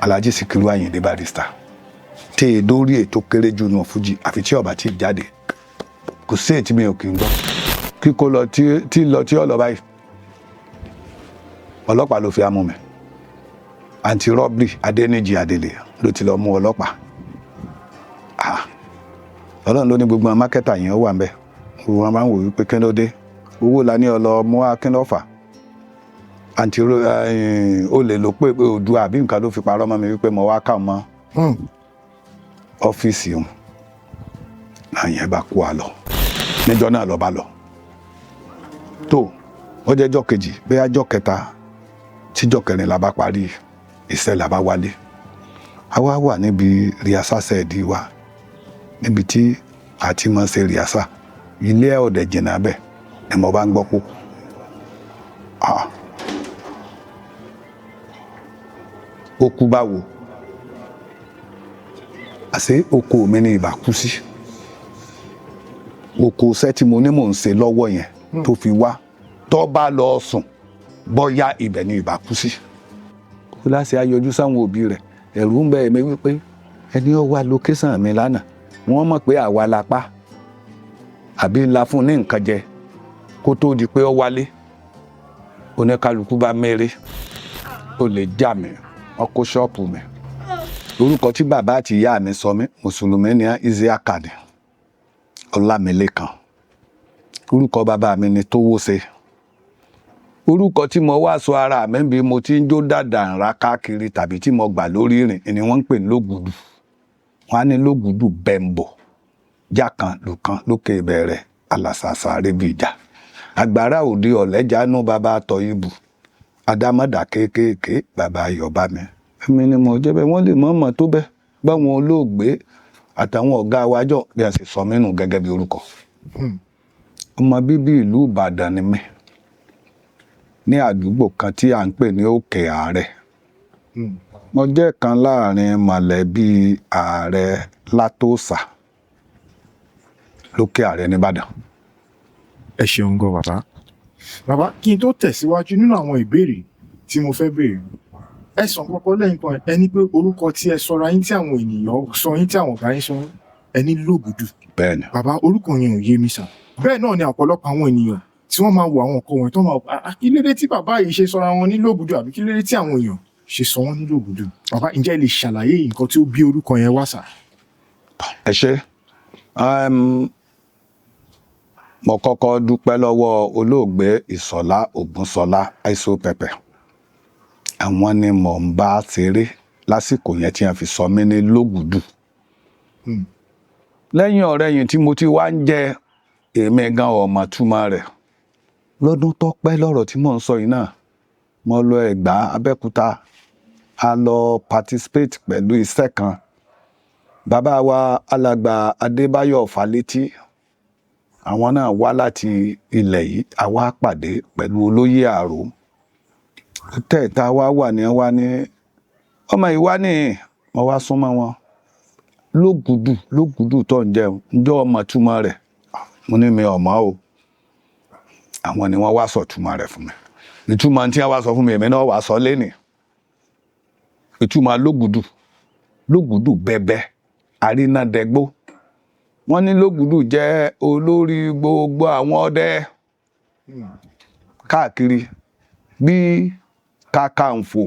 Alhaji Sikiru Ayinde Barrister tí è dórí ètò kéré jù nù fújì, àfi tí ọba tí ì jáde, kò sí èyí tí mi ò kì í gbọ́. Kíkó lọ tí lọ tí ọ lọ báyìí, ọlọ́pàá ló fi amú mi. Anti robbery Adéníjì Adélé ló ti lọ mú ọlọ́pàá. Ah, Ọlọ́run ló ní gbogbo àwọn marketer yẹn ó wà ń bẹ̀. Gbogbo wọn máa ń wò wípé kí ló dé, owó la ní ọlọ mú wá, kí ló fà? Àǹtí olè ló pé pé Oòduà àbí nǹkan ló fi parọ́ mọ́ mi wípé mo wá kà mọ́ ọ́fíìsì òun. Àyẹn bá kó wa lọ níjọ́ náà, lọ bá lọ tó ó jẹ́ jọ́ kejì, bóyá jọ́ kẹta tíjọ́ kẹrin la bá parí iṣẹ́, la bá wálé. A wá wà níbi rehearsal set wa, níbi tí a ti máa ṣe rehearsal. Ilé ẹ̀ ọ̀dẹ̀ jìnnà bẹ́ẹ̀ ni mo bá ń gbọ́ pé, ah, ó kú báwo? Àṣé oko mi ni ìbá kú sí, oko iṣẹ́ tí mo ní mò ń ṣe lọ́wọ́ yẹn tó fi wá, tó bá lọ sùn, bọ́yá ibẹ̀ ni ìbá kú sí. Kó láṣẹ ayọjú sáwọn òbí rẹ̀. Ẹ̀rù ń bẹ èmi wípé ẹni ó wá location mi lánàá, wọ́n mọ̀ pé àwa la pa àbí ńlá fún ní nǹkan jẹ kó tó di pé ó wálé. Oníkálukú bá mẹ́rẹ́, ó lè já mi, wọ́n kó ṣọ́ọ̀pù mi. Orúkọ tí bàbá àti ìyá mi sọ mí, mùsùlùmí ní Isiaka ni, Ọlámilékan. Orúkọ bàbá mi ni Tówóṣe. Orúkọ tí mo wá sọ ara mi bí mo ti ń jó dàdà ńlá káàkiri tàbí tí mo gbà lórí ìrìn ni wọ́n ń pè ní Lógùdù. Wọ́n á ní Lógùdù bẹ̀m̀bọ̀ jákan lùkan lókè ìbẹ̀rẹ̀ alàsàsà rẹbi ìjà àgbàrá òde ọ̀lẹ́jánú, bàbá tọ̀ ibù àdámọ̀dà kéékèèké, bàbá ayọ̀bá mi. Èmi ni mo jẹ́ bẹ́ẹ̀. Wọ́n lè mọ̀ọ́mọ̀ tó bẹ́ẹ̀ báwọn olóògbé àtàwọn ọ̀gá wa jọ bí a sì sọ mí nù gẹ́gẹ́ bí orúkọ. Ọmọ bíbí ìlú Ìbàdàn ni mí, ní àdúgbò kan tí à ń pè ní Òkè Ààrẹ. Mo jẹ́ kan láàrin mọ̀lẹ́bí ààrẹ Látòsà lókè Ààrẹ nìbàdàn. Ẹ ṣeun gan, bàbá. Bàbá, kí n tó tẹ̀síwájú nínú àwọn ìbéèrè tí mo fẹ́ béèrè, ẹ sọ kọ́kọ́ lẹ́yìn kan, ẹ ní pé orúkọ tí ẹ sọra yín, tí àwọn ènìyàn sọ yín, tí àwọn ọ̀gá yín sọ yín, ẹ ní Lógùdù. Bẹ́ẹ̀ni. Bàbá, orúkọ yẹn ò yé mi sà. Bẹ́ẹ̀ náà ni ọ̀pọ̀lọpọ̀ àwọn ènìyàn tí wọ́n máa wo àwọn nǹkan wọ̀nyí tó máa wò, "Ah, kí ló dé tí bàbá yìí ṣe sọra wọn ní Lógùdù, àbí kí ló dé tí àwọn èèyàn ṣe sọ wọ́n ní Lógùdù?" Bàbá, ǹjẹ́ ẹ lè ṣàlàyé nǹkan tí ó bí orúkọ yẹn wá sà? Ẹ ṣé. Mo kọ́kọ́ dúpẹ́ lọ́wọ́ olóògbé Ìṣọ̀lá Ògúnṣọlá Aiso Pẹpẹ. Àwọn ni mò ń bá ṣeré lásìkò yẹn tí wọ́n fi sọ mí ní Lógùdù. Lẹ́yìn ọ̀rẹyìn tí mo ti wá ń jẹ, èmi gan ọmọ túmọ̀ rẹ̀. Lọ́dún tó pẹ́ lọ́rọ̀ tí mò ń sọ yìí náà, mo lọ Ẹ̀gbá, Abẹ́òkúta, a lọ participate pẹ̀lú iṣẹ́ kan. Bàbá wa, Alàgbà Adébáyọ̀ Fálétí, àwọn náà wá láti ilẹ̀ yìí. A wá pàdé pẹ̀lú olóyè Àró tẹ́ẹ̀ta wá wà ní wá ní ọmọ yìí wá ní. Mo wá súnmọ́ wọn. "Lógùdù, Lógùdù tó ń jẹun, ǹjọ́ ọmọ túmọ̀ rẹ̀?" Mo ní mi ò mọ̀ o. Àwọn ni wọ́n wá sọ túmọ̀ rẹ̀ fún mi. Ìtumọ̀ tí wọ́n wá sọ fún mi, èmi náà wá sọ lénìí. Ìtumọ̀ Lógùdù, Lógùdù bẹbẹ àrínàdẹ́gbó. Wọ́n ní Lógùdù jẹ́ olórí gbogbo àwọn ọdẹ káàkiri, bí Kakanfò,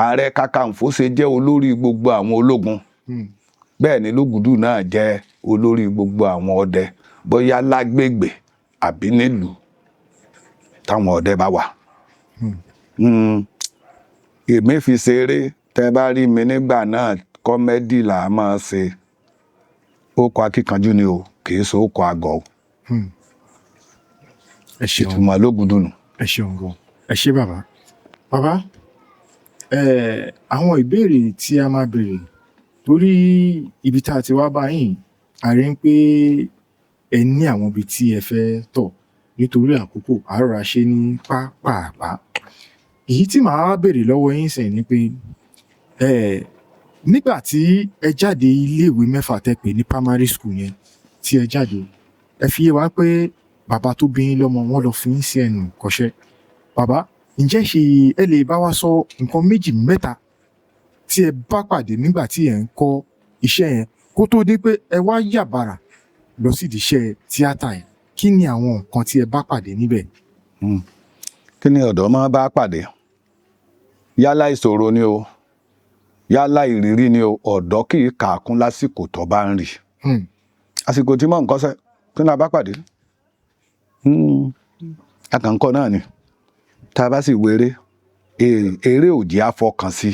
Ààrẹ Kakanfò ṣe jẹ́ olórí gbogbo àwọn ológun, bẹ́ẹ̀ ni Lógùdù náà jẹ́ olórí gbogbo àwọn ọdẹ, bóyá lágbègbè àbí nílùú táwọn ọdẹ bá wà. Èmi fi ṣeré. Tẹ́ bá rí mi nígbà náà, comedy là á máa ṣe. Ó kọ akíkanjú ni o, kì í ṣe ó kọ àgọ́ o. Ẹ ṣeun. Ìtumọ̀ Lógùdù nù. Ẹ ṣeun gan, ẹ ṣé bàbá. Bàbá, àwọn ìbéèrè tí a máa béèrè, torí ibi tá a ti wá bá yín, a rí pé ẹ ní àwọn ibi tí ẹ fẹ́ tọ̀. Nítorí àkókò, a rọra ṣe ní pápápá. Èyí tí màá béèrè lọ́wọ́ yín sìn ni pé nígbà tí ẹ jáde iléèwé mẹ́fà tẹ́ pè ní primary school yẹn, tí ẹ jáde, ẹ fi yé wa pé bàbá tó bí yín lọ́mọ, wọ́n lọ fi yín sí ẹnu ìkọ́ṣẹ́. Bàbá, ǹjẹ́ ṣe ẹ lè bá wa sọ nǹkan méjì mẹ́ta tí tí ẹ bá pàdé nígbà tí ẹ ń kọ́ iṣẹ́ yẹn kó tó di pé ẹ wá yàbàrà lọ sídìí iṣẹ́ tíátà yẹn? Kí ni àwọn nǹkan tí ẹ bá pàdé níbẹ̀? Kí ni ọ̀dọ́ máa bá pàdé? Yálà ìṣòro ni o, yálà ìrírí ni o, ọ̀dọ́ kì í kà á kún lásìkò tó bá ń rí. Àsìkò tí mò ń kọ́ṣẹ́, kí ni a bá pàdé? Akànkọ́ náà ni. Tá a bá sì wéré, eré ò jẹ́ àfọkàn sí,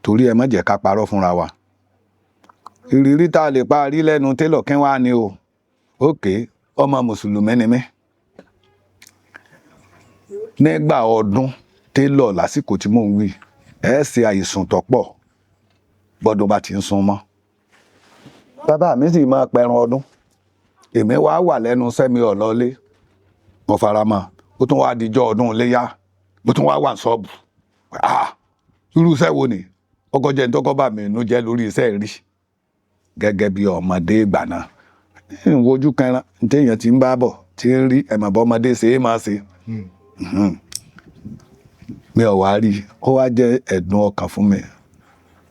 torí ẹ má jẹ́ ká parọ́ fúnra wa. Ìrírí tá a lè pa rí lẹ́nu télọ̀ kí wá ni o. Ókè, ọmọ Mùsùlùmí ni mí. Nígbà ọdún télọ̀ lásìkò tí mò ń wí, ẹ ṣe àìsùn tó pọ̀ bọ́dún bá ti ń sun mọ́. Bàbá mi sì máa pẹran ọdún. Èmi wá wà lẹ́nu sẹ́mi ọ̀lọ́lé. Mo fara mọ́. Ó tún wá dijọ́ ọdún iléyá. Mo tún wá wà ní ṣọ́ọ̀bù. Ah! Irú iṣẹ́ wo ni? Ọkọ jẹ́ ní tọ́kọ́ bá mi inú jẹ́ lórí iṣẹ́ rí. Gẹ́gẹ́ bí ọmọdé ìgbà náà. Ń wojú kanra, ní téèyàn ti ń bá bọ̀, tí ń rí ẹ̀mọ̀ bọ́ ọmọdé ṣe é máa ṣe. Mi ò wá rí i. Ó wá jẹ́ ẹ̀dùn ọkàn fún mi.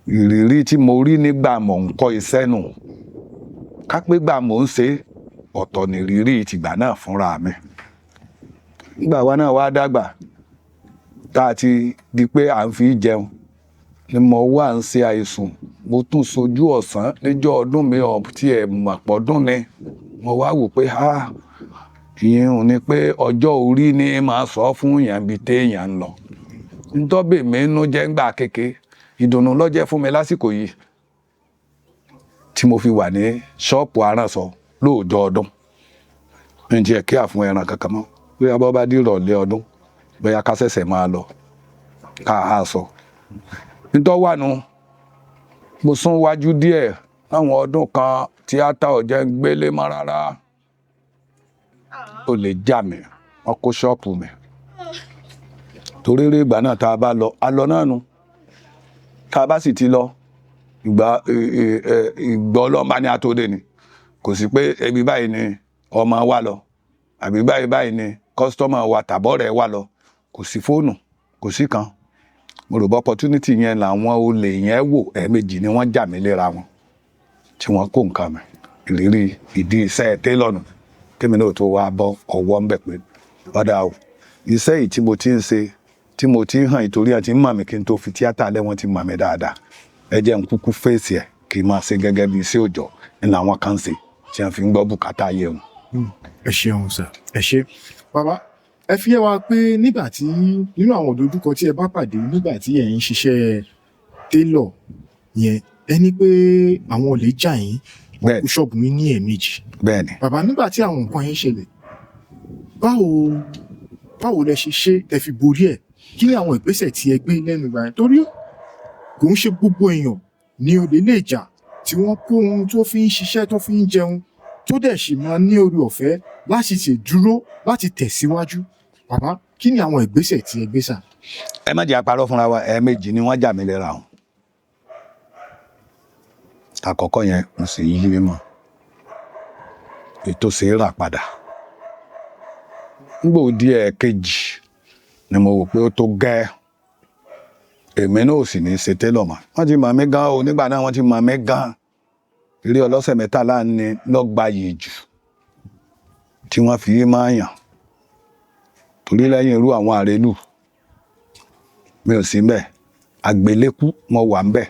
Ìrírí tí mo rí nígbà mò ń kọ́ iṣẹ́ nù. Ká pé gbà mò ń ṣe, ọ̀tọ̀ ni ìrírí tìgbà náà fúnra mi. Nígbà wa náà wá dàgbà, tá a ti di pé à ń fi jẹun, ni mo wá ń ṣe àìsùn. Mo tún sojú ọ̀sán níjọ́ ọdún mi ò tí ẹ̀ mọ̀ pọ̀dún ni. Mo wá wò pé, ha! Ìyẹn ò ní pé ọjọ́ orí ni màá sọ fún èèyàn bí téèyàn ń lọ. Ntọ́bẹ̀ mi inú jẹ́ ńgbà kéke, ìdùnnú ló jẹ́ fún mi lásìkò yìí tí mo fi wà ní ṣọ́ọ̀pù aránṣọ lóòjọ́ ọdún. N jẹ́ kí àfún ẹran kankan mọ́. Bóyá bọ́ bá dìrọ̀lẹ́ ọdún, bóyá ká ṣẹ̀ṣẹ̀ máa lọ, ká há sọ. Ntọ́ wà nù, mo sún wájú díẹ̀ láwọn ọdún kan tíátà ò jẹ́ ń gbélé mọ́ rárá. Ó lè já mi, wọ́n kó ṣọ́ọ̀pù mi. Torí eré ìgbà náà tá a bá lọ, a lọ náà nu. Tá a bá sì ti lọ, ìgbà ìgbọ́ ọlọ́mọba ní atóde ni. Kò sí pé ibi báyìí ni ọmọ wa lọ, àbí báyìí báyìí ni kọ́sítọ́mà wa tàbọ̀rẹ̀ wa lọ. Kò sí fóònù, kò sí kan. Mo rò bọ́ opportunity yẹn làwọn olè yẹn wò, ẹ̀ẹ̀mejì ni wọ́n jà mí léra wọn tí wọ́n kó nǹkan mi. Ìrírí ìdí iṣẹ́ télọ̀ nù. Kémi náà tó wá bọ́ ọwọ́ ń bẹ̀ pé ọ̀dà o. Iṣẹ́ yìí tí mo ti ń ṣe, tí mo ti ń hàn ìtorí àti ń mọ̀ mí kí n tó fi tíátà lẹ́ wọ́n ti mọ̀ mí dáadáa. Ẹ jẹ́ n kúkú fèsì ẹ̀ kí n máa ṣe gẹ́gẹ́ bí iṣẹ́ òòjọ́ ní làwọn kan ṣe tí wọ́n fi ń gbọ́ bùkátà ayé wọn. Ẹ ṣeun sir, ẹ ṣé. Bàbá, ẹ fi yé wa pé nígbà tí nínú àwọn ìdojúkọ tí ẹ bá pàdé nígbà tí ẹ ń ṣiṣẹ́ télọ̀ yẹn, ẹ ní pé àwọn olè jà yín, wọ́n Bẹ́ẹ̀ni. kó ṣọ́ọ̀bù yín ní ẹ̀ẹ̀mejì. Bẹ́ẹ̀ni. Bàbá, nígbà tí àwọn nǹkan yẹn ṣẹlẹ̀, báwo lẹ ṣe ṣe tẹ fi borí ẹ̀? Kí ni àwọn ìgbésẹ̀ tí ẹ gbé lẹ́nu ìgbà yẹn? Torí kò ń ṣe gbogbo èèyàn ni olè lè jà tí wọ́n kó ohun tó fi ń ṣiṣẹ́ tó fi ń jẹun tó dẹ̀ sì máa ní oore ọ̀fẹ́ láti ṣe dúró láti tẹ̀síwájú. Bàbá, kí ni àwọn ìgbésẹ̀ tí ẹ gbé sà? Ẹ má jẹ́ àparọ́ fúnra wa, ẹ̀ẹ̀mejì ni wọ́n jà mí léra wọn. Àkọ́kọ́ yẹn mo sì yí mímọ́. Ètò ṣe é rà padà. Nígbà ó di ẹ̀ẹ̀kejì ni mo wò pé ó tó gẹ́. Èmi náà ò sì ní ṣe télọ̀ mọ́. Wọ́n ti mọ̀ mí gan o, nígbà náà wọ́n ti mọ̀ mí gan. Eré ọlọ́sẹ̀ mẹ́tàlá ni lọ́gba yìí jù tí wọ́n fi máa yàn. Torí lẹ́yìn irú àwọn àrélù, mi ò sí ńbẹ̀. Àgbélékú mo wà ńbẹ̀.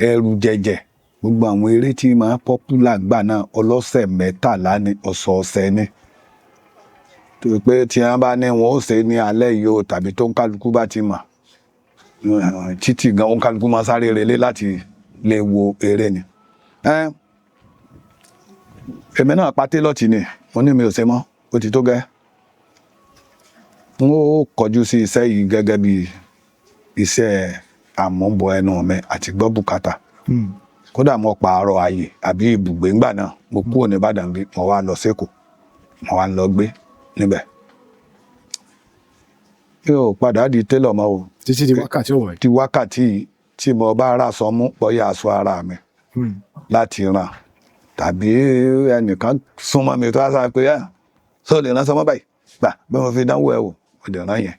Ẹrù jẹjẹ, gbogbo àwọn eré tí máa pọ́pùlà gbà náà ọlọ́sẹ̀ mẹ́tàlá ni ọ̀sọ̀ọ̀sẹ̀ ni. Torí pé tí wọ́n bá ní wọn ó ṣe ní alẹ́ yìí o tàbí tó ń kálukú bá ti mọ̀. Títì gan ó ń kálukú máa sáré relé láti lè wo eré ni. Èmi náà pa télọ̀ tì ni, mo ní mi ò ṣe mọ́, ó ti tó gẹ́. N ó kọjú sí iṣẹ́ yìí gẹ́gẹ́ bí iṣẹ́ àmúbọ ẹnu mi àti gbọ́ bùkátà. Kódà mo pààrọ̀ ààyè àbí ibùgbé ńgbà náà, mo kúrò ní Ìbàdàn bí mo wá lọ s'Ékòó, mo wá lọ gbé níbẹ̀. Mi ò padà di télọ̀ mọ́ o. Títí di wákàtí ọ̀wọ̀ yìí. Di wákàtí tí mo bá ràṣọ mú bóyá aṣọ ara mi láti ràn tàbí ẹnìkan súnmọ́ mi tó á sá pé ẹ sọ lè ránṣọ mọ́ báyìí gbà bí mo fi dánwò ẹ wò Mo lè rán yẹn,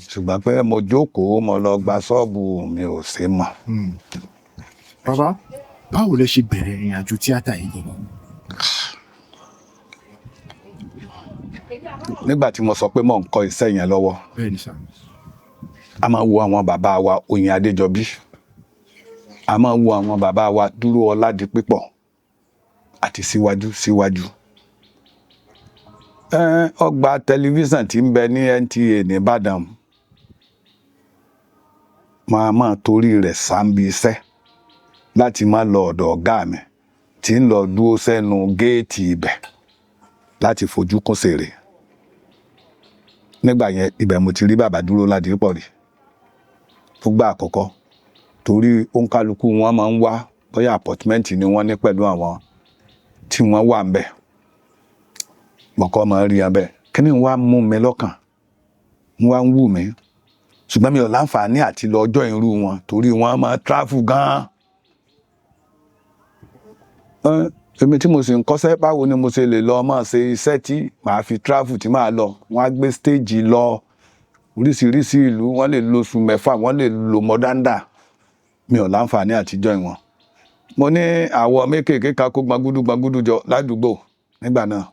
ṣùgbọ́n pé mo jókòó, mo lọ gba ṣọ́ọ̀bù, mi ò ṣe mọ́. Bàbá, báwo lẹ ṣe bẹ̀rẹ̀ ìrìn àjò tíátà yìí gangan? Nígbà tí mo sọ pé mò ń kọ́ iṣẹ́ yẹn lọ́wọ́, Bẹ́ẹ̀ ni sà. a máa wo àwọn bàbá wa Oyin Adéjọbí, a máa wo àwọn bàbá wa Dúró Ọládipípọ̀ àti síwájú síwájú. Ọgbà tẹlifíṣàn tí ń bẹ ní NTA nìbàdàn, máa máa torí rẹ̀ sáńbi iṣẹ́ láti má lọ ọ̀dọ̀ ọ̀gá mi tí ń lọ dúró sẹ́nu géètì ibẹ̀ láti fojú kún sèrè. Nígbà yẹn, ibẹ̀ mo ti rí bàbá Dúró Ládipọ̀ rí fúngbà àkọ́kọ́, torí òǹkálukú wọn máa ń wá, bóyá apọ́tímẹ́ǹtì ni wọ́n ní pẹ̀lú àwọn tí wọ́n wà ń bẹ̀, mọ̀kọ́ máa ń rí abẹ́. Kíní wá mú mi lọ́kàn, wá ń wù mí, ṣùgbọ́n mi ò láǹfààní àti lọ ọjọ́ irú wọn torí wọ́n máa travel gan-an. Èmi tí mo sì ń kọ́ṣẹ́, báwo ni mo ṣe lè lọ máa ṣe iṣẹ́ tí màá fi travel, tí màá lọ? Wọ́n á gbé stage lọ oríṣiríṣi ìlú, wọ́n lè lo oṣù 6, wọ́n lè lo mọ́dándà. Mi ò láǹfààní àti join wọn. Mo ní àwọ̀ mékèèké ká kó gbagudu gbagudu jọ ládùúgbò nígbà náà.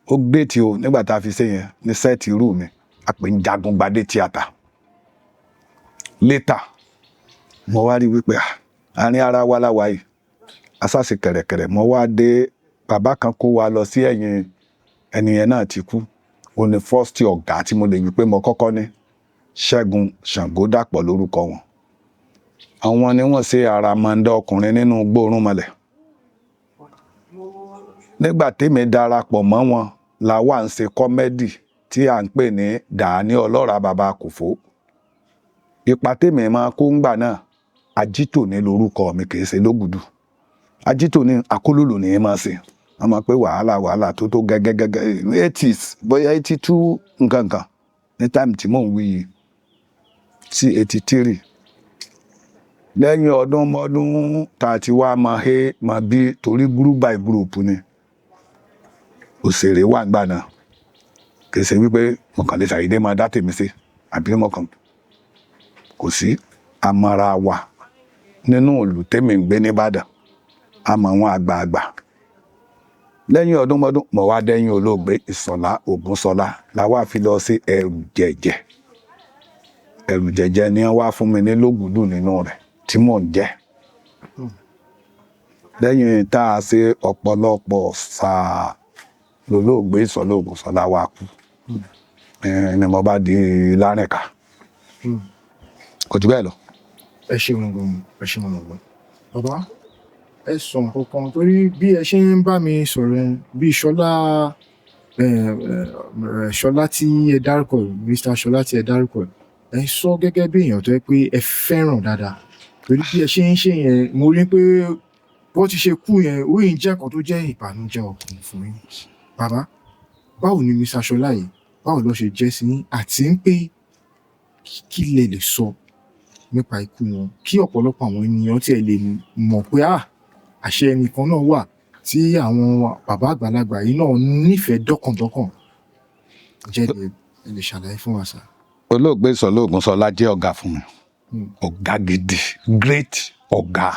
Ó gbé tí o nígbà tá a fi ṣe yẹn ní sẹ́ẹ̀tì irú mi, a pè ń Jagungbadé tíátà. Later, mo wá rí wípé àárín ara wa láwa yìí, asásì kẹ̀rẹ̀kẹ̀rẹ̀. Mo wá dé, bàbá kan kó wa lọ sí ẹ̀yìn, ẹni yẹn náà ti kú. Ó ní first ọ̀gá tí mo lè wí pé mo kọ́kọ́ ní, Ṣẹ́gun Ṣàngódàpọ̀ lórúkọ wọn. Àwọn ni wọ́n ṣe àràmàǹdà ọkùnrin nínú Gbóòórùnmọlẹ̀. Nígbà tèmi darapọ̀ mọ́ wọn la wà ń ṣe kọ́mẹ́dì tí à ń pè ní Dàní Ọlọ́ra Bàbá Kòfó. Ipa tèmi máa kó ńgbà náà, Ajítòní lórúkọ mi, kì í ṣe Lógùdù. Ajítòní akólòlò ní í máa ṣe. Wọ́n máa pé wàhálà wàhálà tó tó gẹ́gẹ́gẹ́gẹ́ 80s, bóyá 82 nǹkan kan ní táìmù tí mò ń wí yìí sí 83. Lẹ́yìn ọdún mọ́dún tá a ti wá máa hé máa bí, torí group by group ni òṣèré wà ńgbà náà. Kì í ṣe wípé mo kàn lè ṣàdédé máa dá tèmi sí àbí mo kàn kò sí. Àmọ́ra wa nínú ìlú tèmi ń gbé nìbàdàn, àmọ́ àwọn àgbààgbà. Lẹ́yìn ọdún mọ́dún mo wá dẹ́yìn olóògbé Ìṣọ̀lá Ògúnṣọlá la wá fi lọ sí Ẹrù Jẹ̀jẹ̀. Ẹrù Jẹ̀jẹ̀ ni wọ́n wá fún mi ní Lógùdù nínú rẹ̀ tí mò ń jẹ́. Lẹ́yìn tá a ṣe ọ̀pọ̀lọpọ̀ sáà lolóògbé Ìṣọ̀lá Ògúnṣọlá wa kú, ni mo bá di Lárìnká. Kò jù bẹ́ẹ̀ lọ. Ẹ ṣeun gan, ẹ ṣeun gan. Bàbá, ẹ sọ nǹkan kan, torí bí ẹ ṣe ń bá mi sọ̀rọ̀ yẹn, bí Ṣọlá, Ṣọlá tí ẹ dárúkọ, Mr. Ṣọlá tí ẹ dárúkọ, ẹ sọ gẹ́gẹ́ bí èèyàn tó yẹ pé ẹ fẹ́ràn dáadáa. Torí bí ẹ ṣe ń ṣe yẹn, mo rí pé bó ti ṣe kú yẹn, ó yìí jẹ́ nǹkan tó jẹ́ ìbànújẹ́ ọkàn fún yín. Bàbá, báwo ni Mr. Ṣọlá yìí, báwo ló ṣe jẹ́ sí yín, àti ń pé kí lẹ lè sọ nípa ikú wọn, kí ọ̀pọ̀lọpọ̀ àwọn ènìyàn tí ẹ lè mọ̀ pé àṣẹ ẹnìkan náà wà tí àwọn bàbá àgbàlagbà yìí náà nífẹ̀ẹ́ dọ́kàndọ́kàn. Ǹjẹ́ ẹ lè ṣàlàyé fún wa sà? Olóògbé Ìṣọ̀lá Ògúnṣọlá jẹ́ ọ̀gá fún mi, ọ̀gá gidi, great ọ̀gá.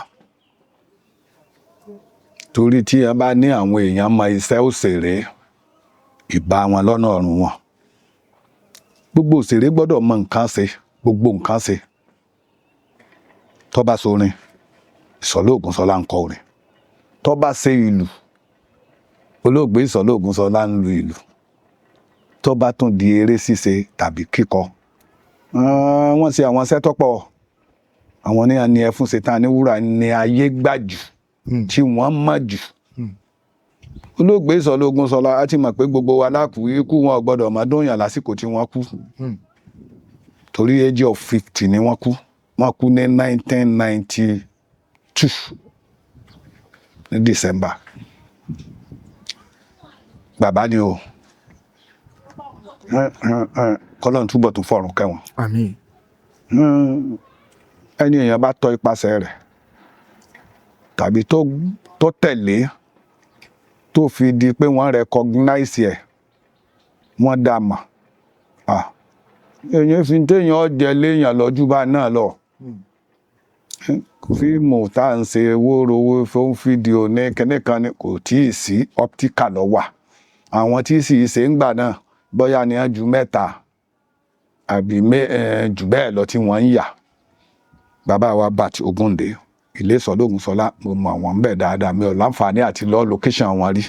Torí tí ẹ bá ní àwọn èèyàn mọ iṣẹ́ òṣèré, ìbá wọn lọ́nà ọ̀run wọn. Gbogbo òṣèré gbọ́dọ̀ mọ nǹkan ṣe, gbogbo nǹkan ṣe. Tó bá sorin, Ìṣọ̀lá Ògúnṣọlá ń kọ orin. Tó bá ṣe ìlù, olóògbé Ìṣọ̀lá Ògúnṣọlá ń lu ìlù. Tó bá tún di eré ṣíṣe tàbí kíkọ, wọ́n ṣe àwọn iṣẹ́ tó pọ̀. Àwọn ní àní ẹfún ṣe tán ní wúrà ní ayé gbà jù, tí wọ́n mọ̀ jù. Olóògbé Ìṣọ̀lá Ògúnṣọlá, á ti mọ̀ pé gbogbo wa lákùú, ikú wọn ò gbọ́dọ̀ máa dóyàn lásìkò tí wọ́n kú. Torí age of 50 ni wọ́n kú. Wọ́n kú ní 1992 ní December. Bàbá ni o. Kọ́lọ́run túbọ̀ tún fọ̀run kẹ́wọn. Àmín. Ẹni èèyàn bá tọ ipasẹ̀ rẹ̀ tàbí tó tẹ̀lé tó fi di pé wọ́n recognize ẹ̀, wọ́n dá mọ̀. Èèyàn fi téèyàn jẹ léèyàn lọ́jú bá náà lọ. Fíìmù tá à ń ṣe wórówó fún fídíò ní kíní kan ni kò tí ì sí optical lọ wà. Àwọn tí sì ṣe ń gbà náà bóyá ni wọ́n ju 3 àbí jù bẹ́ẹ̀ lọ tí wọ́n ń yà. Bàbá wa Bat Ògúndé Ilé Sọlá, mo mọ àwọn ń bẹ̀ dáadáa, mi ò láǹfààní àti lọ location wọn rí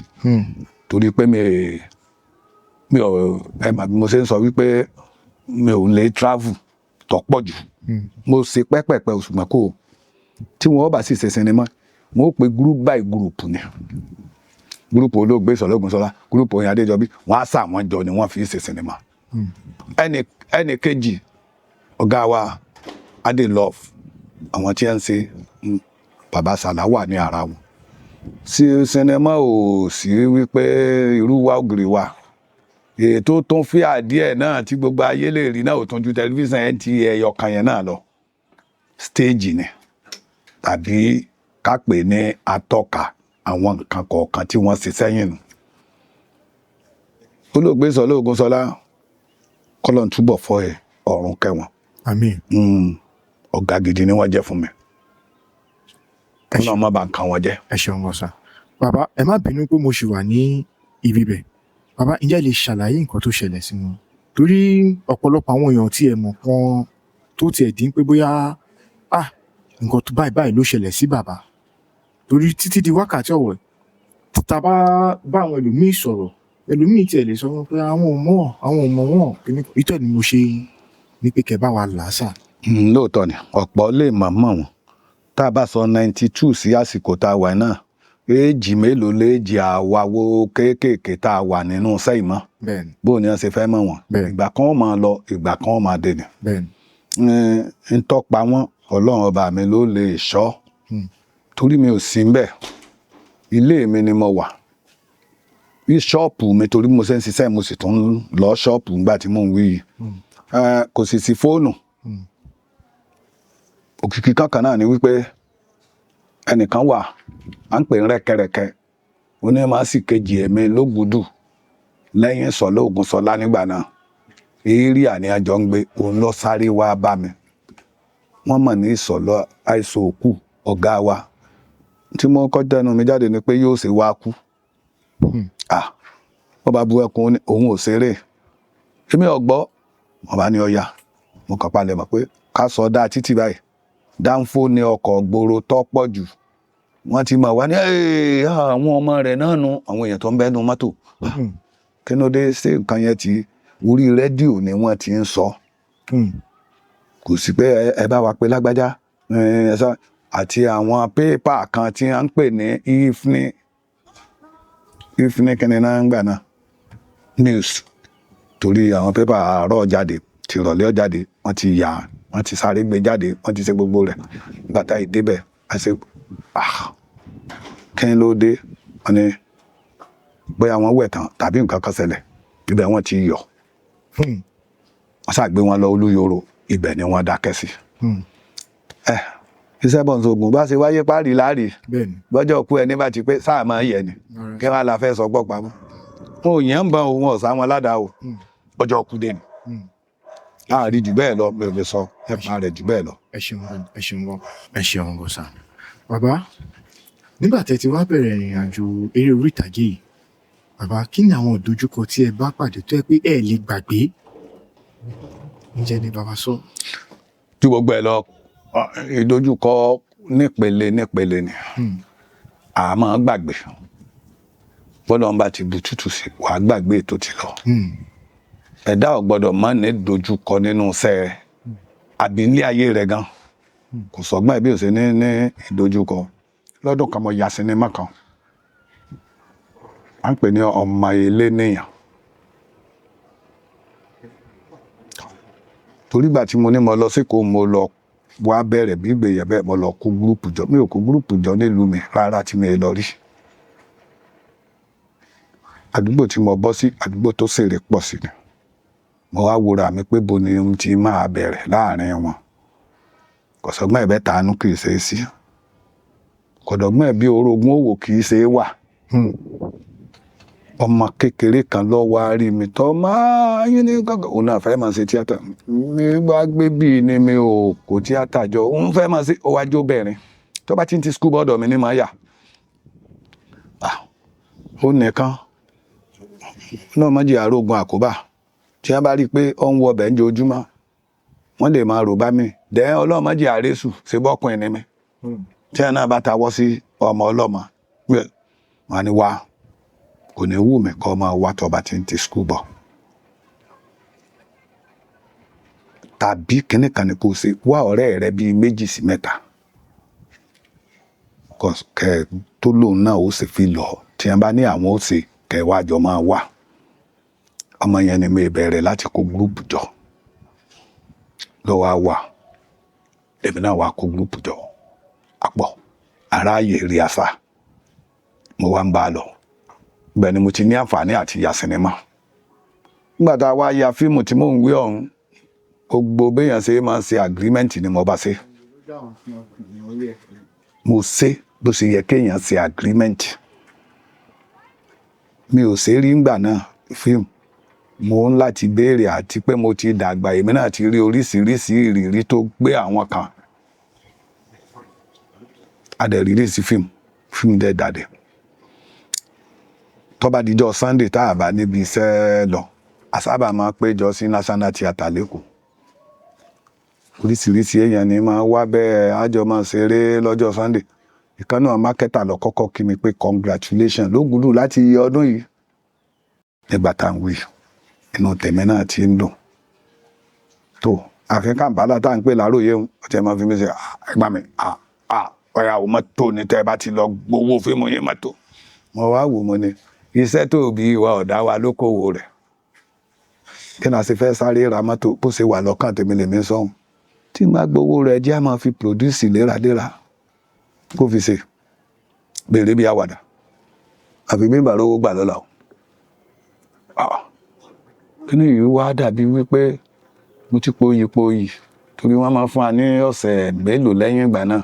torí pé mi ò ẹ mà bí mo ṣe ń sọ wípé mi ò lè travel tó pọ̀ jù. Mo ṣe pẹ́pẹ̀pẹ́ oṣù mọ́kò tí wọ́n bá sì ṣe sinimá, wọ́n ó pe group by group ni. Group olóògbé Ìsọ̀lá Ògúnṣọlá, group Oyin Adéjọbí, wọ́n á sà wọ́n jọ ni wọ́n fi ṣe sinimá. Ẹnì kejì ọ̀gá wa Adé Love, àwọn tí ń ṣe Bàbá Sàlá wà ní ara wọn. Sí sinimá ò sí wípé irú wa ògiri wa ètò tó ń fi àdíẹ̀ náà tí gbogbo ayé lè rí náà ò tún ju tẹlifíṣàn NTA ẹyọ kan yẹn náà lọ. Stéèjì ni tàbí ká pè ní atọ́ka àwọn nǹkan kọ̀ọ̀kan tí wọ́n ṣe sẹ́yìn nù. Olóògbé Ìsọ̀lá Ògúnṣọlá, kọ́lọ́n túbọ̀ fọ́ ẹ ọ̀run kẹwọn. Àmín. Ọ̀gá gidi ni wọ́n jẹ́ fún mi. Kọ́lọ́n má bà nǹkan wọn jẹ́. Ẹ ṣeun gan sa. Bàbá, ẹ má bínú pé mo ṣì wà ní ibi bẹ̀. Bàbá, ǹjẹ́ ẹ lè ṣàlàyé nǹkan tó ṣẹlẹ̀ sí wọn? Torí ọ̀pọ̀lọpọ̀ àwọn èèyàn tí ẹ mọ̀ kan tó tiẹ̀ dín pé bóyá nǹkan tó báyìí báyìí ló ṣẹlẹ̀ sí bàbá. Torí títí di wákàtí ọ̀wọ̀ tá a bá bá àwọn ẹlòmíì sọ̀rọ̀, ẹlòmíì tiẹ̀ lè sọ pé àwọn ò mọ̀, àwọn ò mọ̀ wọ́n. Ìtọ́ ni mo ṣe ní pé kẹ́ bá wa là á sà. Lóòótọ́ ni ọ̀pọ̀ lè mọ̀ mọ̀ wọ́n. Tá a bá sọ 92 sí àsìkò tá a wà náà, éèjì mélòó léèjì àwàwo kéékèèké tá a wà nínú sẹ́yìn mọ́. Bó ni wọ́n ṣe fẹ́ mọ̀ wọ́n. Ìgbà kan máa lọ, ìgbà kan máa dé ni. Ń tọ́pa wọ́n, Ọlọ́run ọba mi ló lè ṣọ́. Torí mi ò sí ńbẹ̀. Ilé mi ni mo wà. Ní ṣọ́ọ̀pù mi, torí mo ṣe ń ṣiṣẹ́, mo sì tún lọ ṣọ́ọ̀pù nígbà tí mò ń wí yìí. Kò sì sí fóònù. Òkìkí kankan náà ni wípé ẹnìkan wà, à ń pè ní rẹ́kẹrẹ́kẹ́. Ó ní máa sì kejì ẹ̀mí lógùdù lẹ́yìn Ìsọ̀lá Ògúnṣọlá nígbà náà. Area ni a jọ ń gbé, òun lọ sáré wá bá mi. Wọ́n mọ̀ ní Ìsọ̀lá àìsàn òkú ọ̀gá wa. Tí mo kọ́ tẹnu mi jáde ni pé yóò ṣe wá kú. Wọ́n bá bu ẹkún, òun ò ṣeré. Èmi ò gbọ́, wọ́n bá ní ọya. Mo kàn palẹ̀ mọ̀ pé ká sọ dá títì báyìí. Dáńfó ni ọkọ̀ gbòòrò tó pọ̀ jù. Wọ́n ti mọ̀ wá ní àwọn ọmọ rẹ̀ náà nu àwọn èèyàn tó ń bẹ́nu mọ́tò. Kí ló dé ṣé nǹkan yẹn ti orí rédíò ni wọ́n ti ń sọ. Kò sí pé ẹ bá wa pé lágbájá àti àwọn pépà kan tí wọ́n ń pè ní evening kí ni náà ń gbà náà news, torí àwọn pépà àárọ̀ jáde tìrọ̀lẹ́ jáde, wọ́n ti yà, wọ́n ti sáré gbé jáde, wọ́n ti ṣe gbogbo rẹ̀. Bàtà ìdébẹ̀ a ṣe kí ló dé, wọ́n ní bóyá wọ́n wẹ̀ tán tàbí nǹkan kan ṣẹlẹ̀, ibẹ̀ wọ́n ti yọ̀. Wọ́n ṣàgbé wọn lọ Olúyọ̀rọ̀, ibẹ̀ ni wọ́n dákẹ́ sí. Iṣẹ́ bọ̀ǹsọ̀gùn bá ṣe wáyé páàrí láàrí bọ́jọ́ kú ẹni bá ti pé sáà máa yẹ ni kí wọ́n á la fẹ́ sọ gbọ́ pamọ́. Wọn ò yẹn ń bọ̀ wọn ò sá wọn ládàá o, ọjọ́ kú dé ni. Láàrin jù bẹ́ẹ̀ lọ, mi ò lè sọ ẹ̀pà rẹ̀ jù bẹ́ẹ̀ lọ. Ẹ ṣeun gan, ẹ ṣeun gan, ẹ ṣeun gan sà. Bàbá, nígbà tẹ́ ti wá bẹ̀rẹ̀ ìrìn àjò eré orí ìtàgé yìí, bàbá, kí ni àwọn ìdojúkọ tí ẹ bá pàdé tó yẹ pé ẹ lè gbàgbé? Ǹjẹ́ ni bàbá sọ? Tí gbogbo ẹ lọ, ìdojúkọ nípele nípele ni. A máa gbàgbé. Bọ́lá ń bá ti bu tútù sí, wàá gbàgbé ètò ti lọ. Ẹ̀dá ò gbọ́dọ̀ má ní dojúkọ nínú iṣẹ́ rẹ̀ àbí ilé ayé rẹ̀ gan. Kò sọ́gbọ́n ẹbí ò ṣe ní ní ìdojúkọ. Lọ́dún kan mo ya sinimá kan. À ń pè ní Ọmọ Eléníyàn. Torí ìgbà tí mo ní mo lọ sí Èkó, mo lọ wá bẹ̀rẹ̀ bí ìgbéyàwó bẹ́ẹ̀, mo lọ kó gúrúùpù jọ. Mi ò kó gúrúùpù jọ nílùú mi rárá tí mi lọ rí. Àdúgbò tí mo bọ́ sí, àdúgbò tó ṣèrè pọ̀ sí ni. Mo wá wúra mi pé bo ni ohun tí máa bẹ̀rẹ̀ láàrin wọn. Kò sọ́gbọ́n ẹ̀bẹ̀ tàánú kì í ṣe é sí. Kò dọ̀gbọ́n ẹbí orogún òwò kì í ṣe é wà. Ọmọ kékeré kan lọ wá rí mi tọ́ máa yín ní gángan, òun náà fẹ́ máa ṣe tíátà. Mi wá gbé bíi ni mi ò kó tíátà jọ, òun fẹ́ máa ṣe. Ó wá jó bẹ̀rin tó bá ti ń ti school bọ́ọ̀dọ̀ mi ní máa yà. Ah, ó nìkan náà má jẹ́ àrógun àkóbá tí wọ́n bá rí i pé ó ń wọ ọbẹ̀ ń jojúmọ́, wọ́n lè máa rò bá mi dẹ́. Ọlọ́run má jẹ́ àrésù ṣe bọ́kùnrin ni mi. Tí ẹ̀ náà bá tawọ́ sí ọmọ ọlọ́mọ, wọn ni wá kò ní wù mí kọ́ máa wá tó bá ti ń ti skul bọ̀ tàbí kíní kan ní kò ṣe wá ọ̀rẹ́ rẹ bíi méjì sí mẹ́ta kẹ tó lóun náà ó sì fi lọ tí wọn bá ní àwọn ó ṣe kẹ wá jọ máa wà. Ọmọ yẹn ni mi bẹ̀rẹ̀ láti kó gúrúùpù jọ ló wá wà, èmi náà wá kó gúrúùpù jọ àpọ̀ aráàyè rí àṣà mo wá ń bá a lọ. Ibẹ̀ ni mo ti ní àǹfààní àti ya sinimá. Nígbà tá a wá ya fíìmù tí mò ń wí ọ̀hún, gbogbo béèyàn ṣe máa ń ṣe agreement ni mo bá ṣe. Mo ṣe bó ṣe yẹ kéèyàn ṣe agreement. Mi ò ṣe rí ngbà náà fíìmù. Mo ń láti béèrè àti pé mo ti dàgbà, èmi náà ti rí oríṣiríṣi ìrírí tó gbé àwọn kan. A dẹ̀ release fíìmù, fíìmù dẹ̀ dàdẹ̀. Tó bá dijọ́ Sunday tá a bá níbi iṣẹ́ lọ, a sábà máa péjọ sí National Theatre l'Ékòó. Oríṣiríṣi èèyàn ni máa wá bẹ́ẹ̀, á jọ máa ṣeré lọ́jọ́ Sunday. Ìkan náà mákẹ́tà lọ kọ́kọ́ kí mi pé congratulations lógúndùn láti ọdún yìí. Nígbà tá à ń wí, inú tèmi náà ti ń dùn. Tó àfi Kàmpálà tá à ń pè láròyé òun, ó ti máa fi mí ṣe ẹgbàá mi, ọ̀yà ò mọ́tò ní tẹ́ ẹ bá ti lọ gbowó fíìmù yín mọ́tò. Mo wá wò mo ní iṣẹ́ tó bí ìwà ọ̀dá wa lókòwò rẹ̀. Kí ni a ṣe fẹ́ sáré ra mọ́tò bó ṣe wà lọ́kàn tèmi lèmi sọ́hun. Tí n bá gbowó rẹ̀ jẹ́ a máa fi produce léraléra kó fi ṣe béèrè bí àwàdà. Àfi bí n bá rówó gbà lọ́la o. Kí ni yìí wá dàbí wípé mo ti poyì poyì torí wọ́n máa fún wa ní ọ̀sẹ̀ mélòó lẹ́yìn ìgbà náà.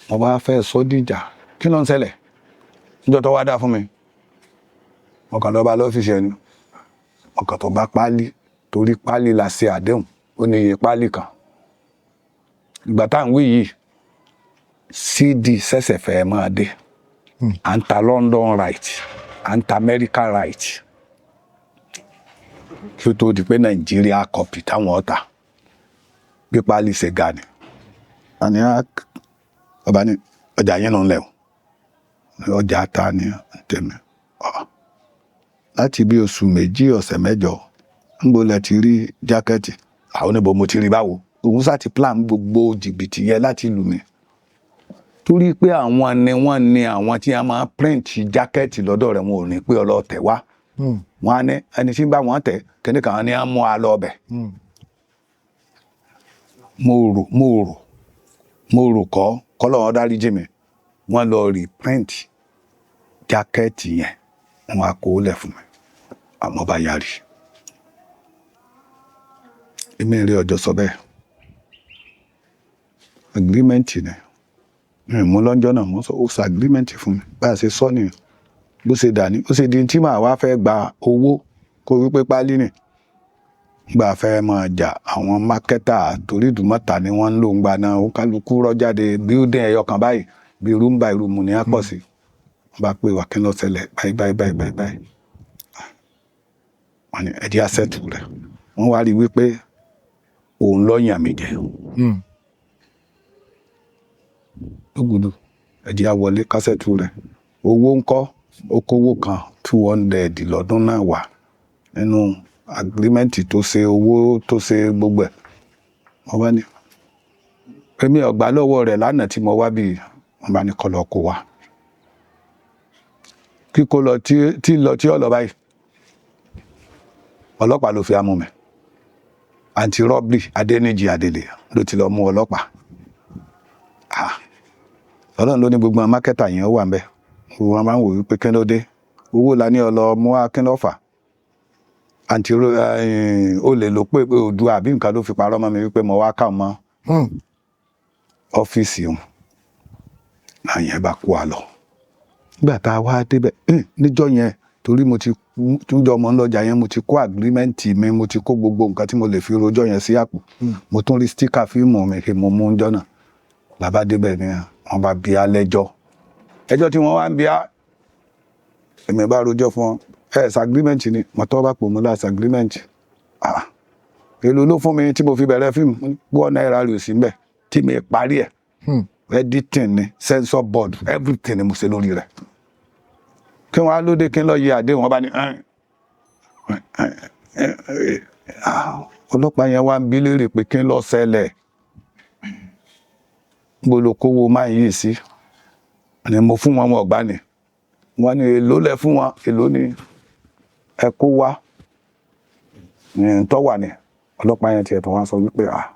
Mo bá fẹ́ sọ dìjà, kí ló ń ṣẹlẹ̀? Níjọ́ tó wá dá fún mi, mo kàn lọ bá lọ́fíìsì ẹni, mo kàn tó bá páálí torí páálí la ṣe àdéhùn, ó ní iye páálí kan. Ìgbà tá à ń wí yìí, CD ṣẹ̀ṣẹ̀ fẹ́ máa dé. À ń ta London right, à ń ta America right. Kí ó tó di pé Nàìjíríà copy táwọn ọ̀tà bí páálí ṣe ga ni. Àní ọba ní ọjà yín ló ń lẹ̀ o. Ọjà ta ni tèmi. Láti bí oṣù méjì ọ̀sẹ̀ mẹ́jọ, ńbo lẹ ti rí jákẹ́ẹ̀tì. Àwọn oníbo mo ti rí báwo. Òun sá ti plan gbogbo jìbìtì yẹn láti lù mí. Torí pé àwọn ni wọ́n ní àwọn tí a máa print jákẹ́ẹ̀tì lọ́dọ̀ rẹ̀, wọn ò ní pé ọlọ́tẹ̀ wá. Wọ́n á ní ẹni tí ń bá wọn tẹ̀ kíní kan ní á mú a lọ ọbẹ̀. Mo rò kọ́ kọ́lọ́run dáríjì mi. Wọ́n lọ reprint jákẹ́ẹ̀tì yẹn, wọ́n á kó lẹ̀ fún mi. Àmọ́ bá yarí. Èmi rí ọjọ́ sọ bẹ́ẹ̀. Agreement ni. Mi ò mú lọ́jọ́ náà, mo sọ ó sọ agreement fún mi. Bá a ṣe sọ nìyẹn. Bó ṣe dà ní, ó ṣe di tí màá wá fẹ́ gba owó kó wípé páálí nì. Nígbà fẹ́ máa jà àwọn marketer torí Ìdúmọ̀tà ni wọ́n ń lò ń gba náà. Ó kálukú rọ́ jáde building ẹyọ kan báyìí bí room by room ni á pọ̀ sí. Wọ́n bá pè wá kí ló ṣẹlẹ̀ báyìí báyìí báyìí báyìí báyìí. Wọ́n ní ẹ jẹ́ á settle rẹ̀. Wọ́n wá rí wípé òun ló yàn mí jẹ. Lógùdù ẹ jẹ́ á wọlé ká settle rẹ̀. Owó ńkọ́, ó kówó kan 200 lọ́dún náà wà nínú agreement tó ṣe owó tó ṣe gbogbo ẹ̀. Mo bá ní èmi ò gbà lọ́wọ́ rẹ̀ lánàá tí mo wá bí, wọ́n bá ní kó lọ kó wá. Kíkó lọ tí lọ tí ó lọ báyìí. Ọlọ́pàá ló fi amú mi. Anti-robbery Adéníjì Adélé ló ti lọ mú ọlọ́pàá. Ọlọ́run ló ní gbogbo àwọn marketer yẹn ó wà ńbẹ̀. Gbogbo wọn máa ń wò wípé kí ló dé? Owó la ní ọ lọ mú wá kí ló fà? Àǹtí olè ló pé pé Oòduà àbí nǹkan ló fi parọ́ mọ́ mi wípé mo wá kà mọ́ ọ́fíìsì òun. Àyẹn bá kó wa lọ. Nígbà tá a wá débẹ̀ níjọ́ yẹn, torí mo ti túnjọ mọ́ lọ́jà yẹn, mo ti kó agreement mi, mo ti kó gbogbo nǹkan tí mo lè fi rojọ́ yẹn sí àpò. Mo tún rí sticker fíìmù mi kí mo mú ń jọ́ náà. Bàbá débẹ̀ ni wọ́n bá bi á lẹ́jọ́. Ẹjọ́ tí wọ́n wá ń bi á, èmi bá rojọ́ fún wọn. Ẹ ṣe agreement ni, mo tọ́ bá pò mú láti agreement. Ah, èló ló fún mi tí mo fi bẹ̀rẹ̀ fíìmù? ₦1 rẹ̀ ò sí ńbẹ̀ tí mi parí ẹ̀. Editing ni, censor board, everything ni mo ṣe lórí rẹ̀. Kí wọ́n á lóde kí n lọ yẹ àdéhùn, wọn bá ní ọlọ́pàá yẹn wá ń bí léèrè pé kí n lọ ṣẹlẹ̀, níbo ló kówó máa yìí sí? Ni mo fún wọn, wọn ọ̀gbá ni wọ́n ní èló lẹ fún wọn, èló ni ẹ kó wá ní tó wà ní. Ọlọ́pàá yẹn tiẹ̀ tó wá sọ wípé ah,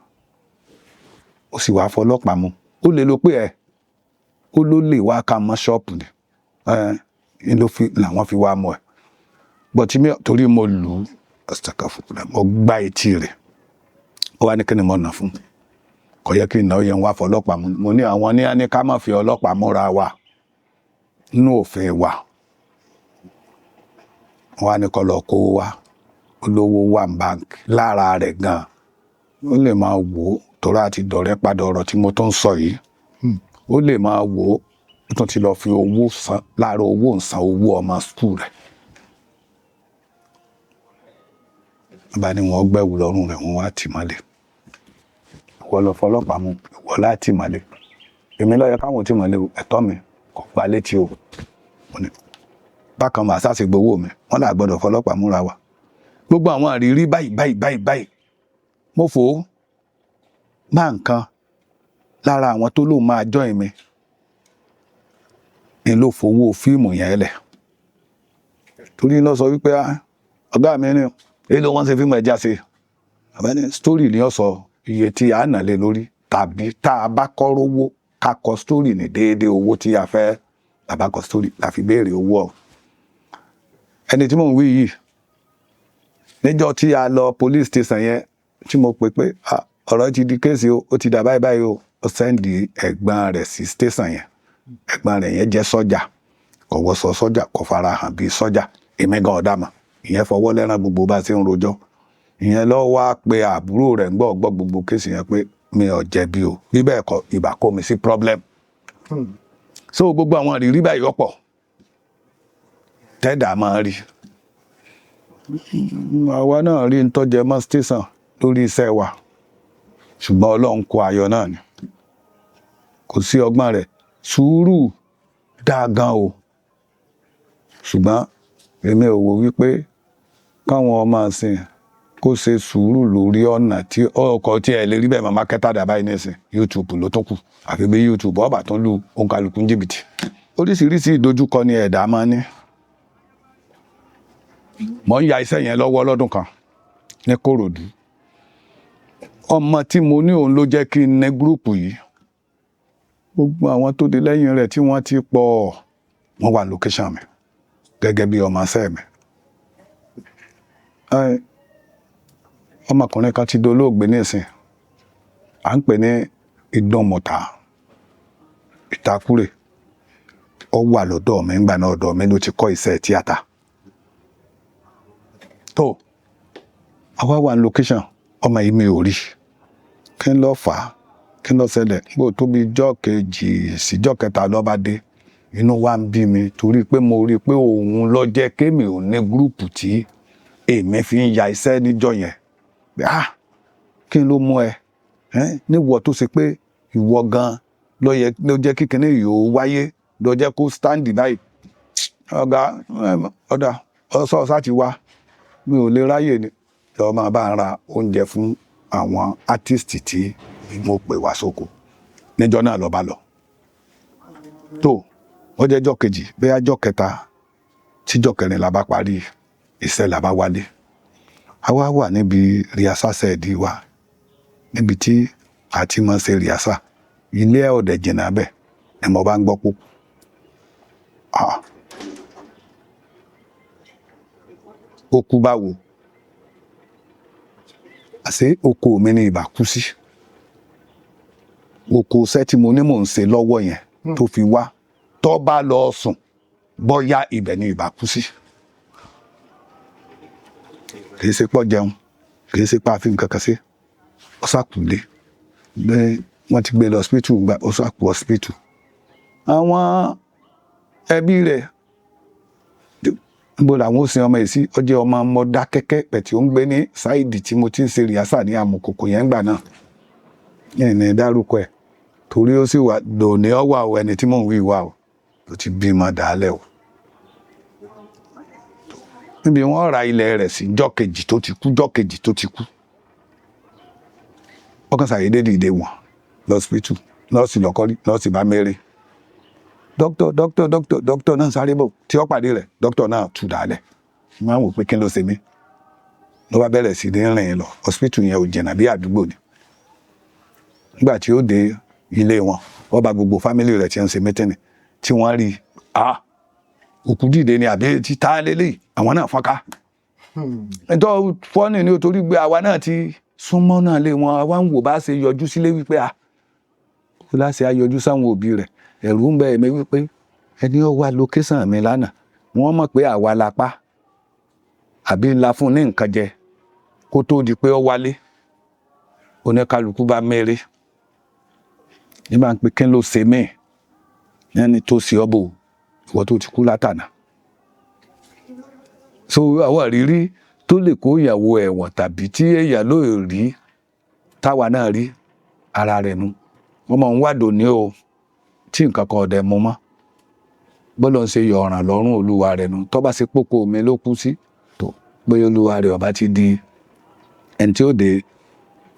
ó sì wáá fọlọ́pàá mu, ó lè lo pé ẹ ó ló lè wá ká mọ́ ṣọ́ọ̀pù ni ẹ ló fi làwọn fi wá mọ́ ẹ bọ́tí mi, torí mo lù ú astagfirullah, mo gbá etí rẹ̀. Ó wá ní kí ni mo nà fún, kò yẹ kí n náà yẹn wá fọlọ́pàá mu. Mo ní àwọn ní á ní ká má fi ọlọ́pàá múra wa nínú òfin wa. Wọ́n á ní kó lọ kówó wá, olówó wà ní báńkì lára rẹ̀ gan-an, ó lè máa wò ó torí àti dọ̀rẹ́ padà. Ọ̀rọ̀ tí mo tún ń sọ yìí, ó lè máa wò ó, ó tún ti lọ fi owó san lára owó ń san owó ọmọ school rẹ̀. Wọ́n bá ní wọ́n gbẹ̀wù lọ́rùn rẹ̀, wọ́n wá tì mọ́lé. Ìwọ lọ fọlọ́pàá mú, ìwọ láti mọ́lé, èmi ló yẹ káwọn tì mọ́lé o, ẹ̀tọ́ mi kò gba létí o. Mo ní bákan màá sá ṣe gbowó mi, wọ́n là gbọ́dọ̀ fọlọ́pàá múra wa. Gbogbo àwọn àrírí báyìí báyìí báyìí báyìí, mo fò ó máa nǹkan lára àwọn tó lóun máa join mi ni ló fowó fíìmù yẹn lẹ̀, torí lọ sọ wípé ọ̀gá mi ni èyí ló wọ́n ṣe fíìmù ẹja ṣe àbẹ́ni story ni ó sọ iye tí a nà lé lórí, tàbí tá a bá kọ́ rówó ká kọ story ní déédéé owó tí a fẹ́ bàbá kọ story la fi béèrè owó ọ̀. Ẹni tí mò ń wí yìí, níjọ́ tí a lọ police station yẹn tí mo pè pé ọ̀rọ̀ ti di case o, ó ti dà báyìí báyìí o, ó send ẹ̀gbọ́n rẹ̀ sí station yẹn. Ẹ̀gbọ́n rẹ̀ yẹn jẹ́ sọ́jà, kò wọṣọ sọ́jà, kò fara hàn bíi sọ́jà, èmi gan ọ̀dà mọ̀. Ìyẹn fọwọ́ lẹ́rán gbogbo bá a ṣe ń rojọ́. Ìyẹn lọ wá pe àbúrò rẹ̀ ń gbọ́ gbọ́ gbogbo case yẹn pé mi ò jẹ̀bi o, bí bẹ́ẹ̀ kọ́ ìbá kó mi sí problem. So gbogbo àwọn ìrírí báyìí ọ̀pọ̀ tẹ́dà máa rí. Àwa náà rí ń tọ́jẹ mọ́ station lórí iṣẹ́ wa, ṣùgbọ́n Ọlọ́run kó ayọ̀ náà ni, kò sí ọgbọ́n rẹ̀. Sùúrù dáa gan o, ṣùgbọ́n èmi ò wò wípé káwọn ọmọ ìsìn kó ṣe sùúrù lórí ọ̀nà tí ọkọ̀ tí ẹ lè rí bẹ́ẹ̀. Màmá kẹta dà báyìí nísìn, YouTube ló tún kù, àfi bí YouTube ọba tó ń lu òǹkàlùkù ní jìbìtì. Oríṣiríṣi ìdojúkọ ni ẹ̀dá máa ń ní. Mò ń ya iṣẹ́ yẹn lọ́wọ́ lọ́dún kan ní Kòròdú. Ọmọ tí mo ní òun ló jẹ́ kí n ní group yìí. Gbogbo àwọn tó di lẹ́yìn rẹ̀ tí wọ́n ti pọ̀, wọ́n wà location mi gẹ́gẹ́ bí ọmọ iṣẹ́ mi. Ọmọkùnrin kan ti dolóògbé nísìn, à ń pè ní Ìdánmọ̀tà Ìtakúrè. Ó wà lọ́dọ̀ mi ńgbà náà, ọ̀dọ̀ mi ló ti kọ́ iṣẹ́ tíátà. Tó àwa wà ní location, ọmọ yìí mi ò rí. Kí n lọ fà á? Kí n lọ ṣẹlẹ̀? Nígbà tó bí ijọ́ kejì síjọ́ kẹta ló bá dé, inú wa ń bí mi torí pé mo rí i pé òun ló jẹ́ kémi ò ní group tí èmi fi ń ya iṣẹ́ níjọ́ yẹn. Ah, kí n ló mú ẹ níwọ tó ṣe pé ìwọ gan ló yẹ ló jẹ́ kí kinní yìí ó wáyé, ló jẹ́ kó stand báyìí. Ọ̀gá ọ̀dà ọ̀sọ̀ sá ti wá, mi ò lè ráyè ni lọ́ọ́ máa bá ń ra oúnjẹ fún àwọn artist tí mo pè wá sóko níjọ́ náà. Lọ́ọ́ bá lọ tó ó jẹ́ jọ́ kejì, bóyá jọ́ kẹta tíjọ́ kẹrin la bá parí iṣẹ́, la bá wálé. A wá wà níbi rehearsal set wa, níbi tí a ti máa ṣe rehearsal, ilé ọ̀dẹ̀ jìnnà bẹ́ẹ̀ ni mo bá ń gbọ́ pé ah, ó kú báwo? Àṣé oko mi ni ìbá kú sí, oko iṣẹ́ tí mo ní mò ń ṣe lọ́wọ́ yẹn tó fi wá tó bá lọ sùn. Bọ́yá ibẹ̀ ni ìbá kú sí. Kì í ṣe pọ́ jẹun, kì í ṣe pé àfi nǹkan kan sí, ó ṣàkúlé. Bẹ́ẹ̀ wọ́n ti gbé lọ hospital gba, ó ṣàkú hospital. Àwọn ẹbí rẹ̀, níbo làwọn ó sin ọmọ yìí sí? Ó jẹ́ ọmọ Mọdákẹ́kẹ́ pẹ̀tì, ó ń gbé ní side tí mo ti ń ṣe rehearsal ní Amùkòkò yẹn gbà náà. Yẹn ní dárúkọ ẹ̀ torí ó sì wà lòní ọwà o. Ẹni tí mò ń wí wà o, tó ti bímọ dàálẹ̀ o. Níbi wọ́n ra ilẹ̀ rẹ̀ sí jọ́ kejì tó ti kú, jọ́ kejì tó ti kú, ọkàn ṣàyédé dìde wọ̀n lọ́sibítù. Nọ́ọ̀sì lọ́kọ́rí, nọ́ọ̀sì bá mẹ́rẹ̀, "Dókítà, dókítà, dókítà!" Dókítà náà sáré bọ̀ tí ó pàdé rẹ̀, dókítà náà tú dàálẹ̀. Wọ́n á wò pé kí ló ṣe mí. Ló bá bẹ̀rẹ̀ sí ní rìn lọ. Hospital yẹn ò jìnnà, bí àdúgbò ni. Nígbà tí ó dé ilé wọn, wọ́n bá gbogbo family rẹ̀ tí ń ṣe meeting, tí wọ́n rí ah, òkú dìde ni àbí ti tá lélẹ̀. Àwọn náà fọ́nká nítorí fọ́nì ni o, torí gbé àwa náà ti súnmọ́ náà lé wọn. Àwa ń wò bá ṣe yọjú sílé wípé a kó láṣẹ ayọjú sáwọn òbí rẹ̀. Ẹ̀rù ń bẹ èmi wípé ẹni ó wá location mi lánàá, wọ́n mọ̀ pé àwa la pa àbí ńlá fún ní nǹkan jẹ kó tó di pé ó wálé. Oníkálukú bá mẹ́rẹ́ nígbà pé kí ló ṣe mí ẹni tó ṣe ọ́ bò, ìwọ tó ti kú látànà. So àwọn ìrírí tó lè kó ìyàwó ẹ̀wọ̀n tàbí tí èèyàn ló rí táwa náà rí ara rẹ̀ nu, wọ́n máa ń wádò ní o tí nǹkan kan ọ̀dẹ̀ mú mọ́. Bọ́lọ̀ ń ṣe yọ ọ̀ràn lọ́rùn olúwa rẹ̀ nu. Tó bá ṣe pópó mi ló kú sí tó bóyá olúwa rẹ̀ ọba ti di ẹni tí ó dé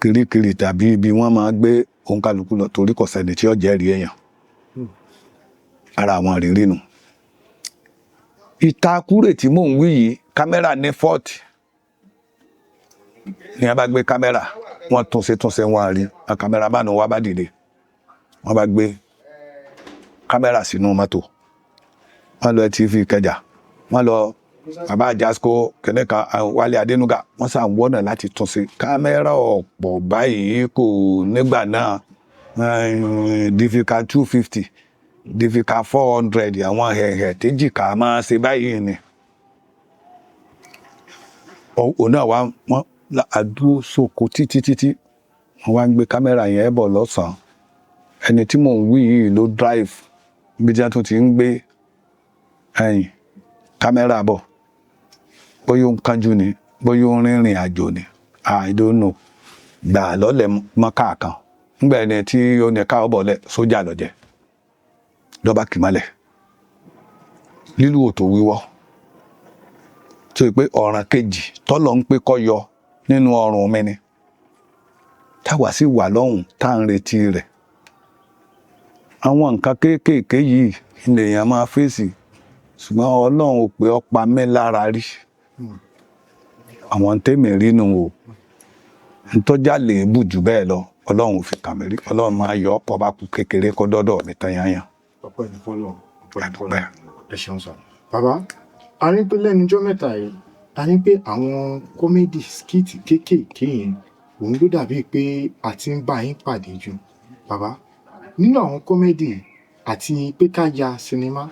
kirikiri tàbí ibi wọ́n máa gbé òǹkàlùkù lọ, torí kò sẹ́ni tí ó jẹ́rìí èèyàn. Ara àwọn ìrírí nu. Ìtakúrè tí mò ń wí yìí, kámẹ́rà ní fault ní a bá gbé kámẹ́rà, wọ́n túnṣe túnṣe, wọ́n rí cameraman wa bá dìde, wọ́n bá gbé kámẹ́rà sínú mọ́tò, wọ́n lọ TV Ìkẹjà, wọ́n lọ bàbá Jasco kìnìkan Wálé Adénúgà. Wọ́n sàn wọ́nà láti túnṣe kámẹ́rà. Ọ̀pọ̀ báyìí kò nígbà náà, Divica 250, Divica 400, àwọn hẹ̀hẹ̀ téjìká máa ṣe báyìí ni. Òun náà wá wọ́n àdúró sóko títí títí, wọ́n wá ń gbé kámẹ́rà yẹn bọ̀ lọ́sàn-án. Ẹni tí mò ń wí yìí ló drive bí tí wọ́n tún ti ń gbé ẹ̀yìn kámẹ́rà bọ̀. Bóyá ó ń kánjú ni, bóyá ó ń rìnrìn àjò ni, I don't know. Gbà lọ́lẹ̀ mọ́ káàkan ńgbà ẹni tí ó ní ká ọ̀bọ̀ lẹ̀, sójà lọ́jẹ́ lọ́ba kì mọ́lẹ̀ lílù òtò wíwọ́ tó yẹ pé ọ̀ràn kejì tọ́lọ̀ ń pé kọ́ yọ nínú ọrùn mi ni táwa sì wà lọ́hùn tá à ń retí rẹ̀. Àwọn nǹkan kéékèèké yìí lèèyàn máa fèsì, ṣùgbọ́n Ọlọ́run ò pé ó pa mí lára rí. Àwọn tèmi rí nu o, ntọ́jà lè bù jù bẹ́ẹ̀ lọ, Ọlọ́run ò fi kàn mí rí. Ọlọ́run máa yọ ọ́ pọ̀ bá kú kékeré kó dọ́dọ̀ mi tán yányán. Ọpẹ́ ní fọ́lọ́run, ọpẹ́ ní fọ́lọ́run. Ẹ ṣeun sir. Bàbá, a rí pé lẹ́nu ọjọ́ mẹ́ta yìí, a rí pé àwọn comedy skit kéékèèké yẹn, òun ló dàbí pé a ti ń bá yín pàdé jù. Bàbá, nínú àwọn comedy àti pé ká ya sinimá,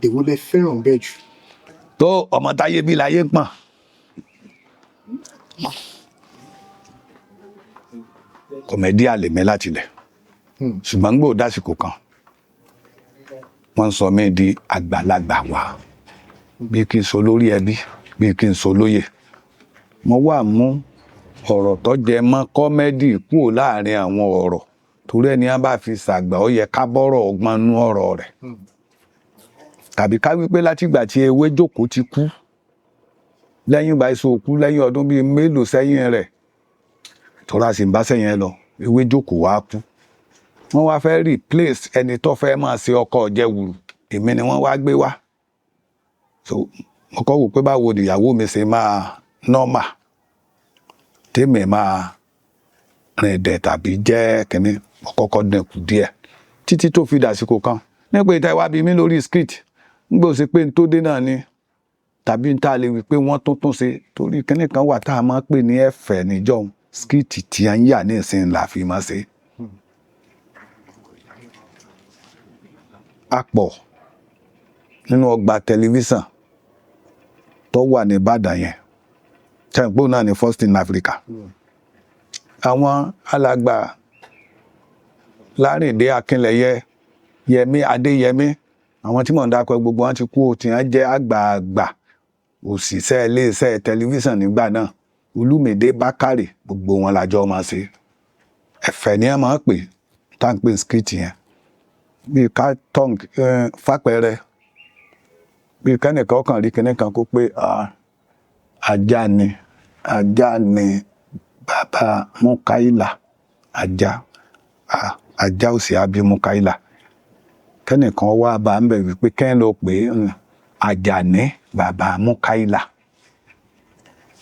èwo lẹ fẹ́ràn bẹ́ẹ̀ jù? Tó ọmọ táyé bí láyé ń pọ̀n, comedian lèmi láti lẹ̀. Ṣùgbọ́n ń gbò dásìkò kan, wọ́n sọ mí di àgbàlagbà wá, bí kí n so lórí ẹbí, bí kí n so lóyè. Mo wà mú ọ̀rọ̀ tó jẹ mọ́ comedy kúrò láàrin àwọn ọ̀rọ̀, torí ẹni á bá fi ṣàgbà, ó yẹ ká bọ́rọ̀ ọgbọ́n nú ọ̀rọ̀ rẹ̀. Tàbí ká wípé látìgbà tí ewé jókòó ti kú, lẹ́yìn ìgbà èso kú, lẹ́yìn ọdún bíi mélòó sẹ́yìn rẹ̀, tọ́ra sì ń bá sẹ́yìn ẹ lọ, ewé jókòó wá kú, wọ́n wá fẹ́ replace ẹni tó fẹ́ máa ṣe ọkọ̀ jẹ́wùrù, èmi ni wọ́n wá gbé wá. So mo kọ́ wò pé báwo nìyàwó mi ṣe máa normal, tèmi máa rìn dẹ̀ tàbí jẹ́ kínní. Mo kọ́kọ́ dínkù díẹ̀ títí tó fi dàsìkò kan nípa ìta ìwà bíi mi lórí skit. Nígbà ó ṣe pé n tó dé náà ni tàbí n tá a lè wí pé wọ́n tún tún ṣe, torí kínní kan wà tá a máa pè ní ẹ̀fẹ̀ níjọ́un, skit tí a ń yà ní ìsìn là fi máa ṣe. A pọ̀ Nínú ọgbà tẹlifíṣàn tó wà ní Ìbàdàn yẹn, tẹ̀gbọ́n náà ní first in Africa. Àwọn alàgbà Lárìndé Akínlẹ̀yẹ, Yẹmí Adéyẹmí, àwọn tí mò ń dákọ gbogbo wọn ti kú ó, tí wọ́n jẹ́ àgbààgbà òṣìṣẹ́ iléeṣẹ́ tẹlifíṣàn nígbà náà, Olúmídé Bákàrè, gbogbo wọn làjọ máa ṣe. Ẹ̀fẹ̀ ni ẹ máa ń pè tá à ń pè skit yẹn, bíi ká tọ́ǹg fàpẹẹrẹ, bíi kẹ́nìkan kàn rí kinní kan kó pé, "Ah, ajá ni, ajá ni bàbá Múkáìlà, ajá, ah, ajá ò sì á bí Múkáìlà." Kẹ́nìkan wá bá ń bẹ̀ wípé kẹ́hìn ló pè é, Àjàní bàbá Múkáìlà,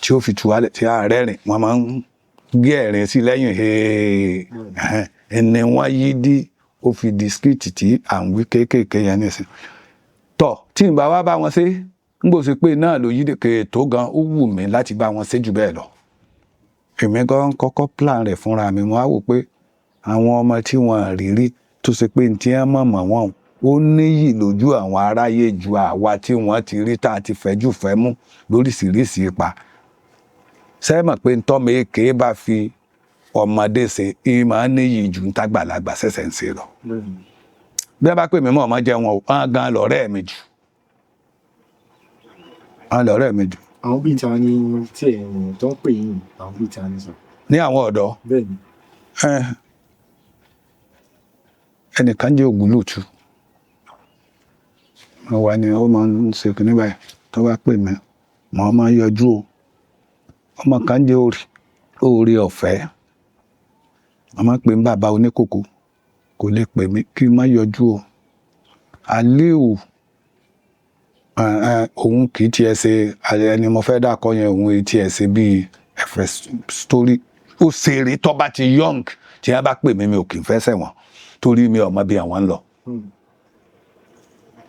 tí ó fi tu wálẹ̀ tí a rẹ́rìn, wọ́n máa ń gbé ẹ̀rín sí lẹ́yìn ẹni wọ́n yí dí, ó fi di skit tí à ń wí kéékèèké yẹn nísìn. Tọ̀ tí n bá wá bá wọn ṣe ń gbòòsè pé náà ló yí dèkè tó gan, ó wù mí láti bá wọn ṣe jù bẹ́ẹ̀ lọ. Èmi gan kọ́kọ́ plan rẹ̀ fúnra mi, mo á wò pé àwọn ọmọ tí wọ́n rí rí tó ṣe pé ní tí wọ́n mọ̀mọ́ wọn, ó níyì lójú àwọn aráyé ju àwa tí wọ́n ti rí tá a ti fẹ́jú fẹ́ mú lóríṣiríṣi ipa. Ṣé mọ̀ pé ntọ́mọ èké bá fi ọmọdé ṣe ìmọ̀ níyì ju ntàgbàlagbà ṣẹ̀ṣẹ̀ ń ṣe lọ? Bí wọ́n bá pè mí mọ̀ ọmọ jẹ́ wọn ò hàn gan lọ́rẹ́ mi jù, hàn lọ́rẹ́ mi jù. Àwọn bíi ta ni tí ẹ̀ tó ń pè yín, àwọn bíi ta ni sọ? Ní àwọn ọ̀dọ́. Bẹ́ẹ̀ ni. Ẹnìkan jẹ́ Ògúnlùtù, mo wà ní ó máa ń ṣe kìnní báyìí, tó bá pè mí mo máa ń yọjú o. Ọmọ kan jẹ́ orí ọ̀fẹ́, wọ́n máa ń pè ní bàbá oníkòkò, kò lè pè mí kí n má yọjú o. Aliu, òun kì í tiẹ̀ ṣe ẹni mo fẹ́ dàkọ yẹn, òun kì í tiẹ̀ ṣe bíi ẹ̀fẹ̀ story ó ṣeré. Tó bá ti young, tí wọ́n bá pè mí, mi ò kì í fẹ́ sẹ̀wọ̀n torí mi ò mọ bí àwọn ń lọ.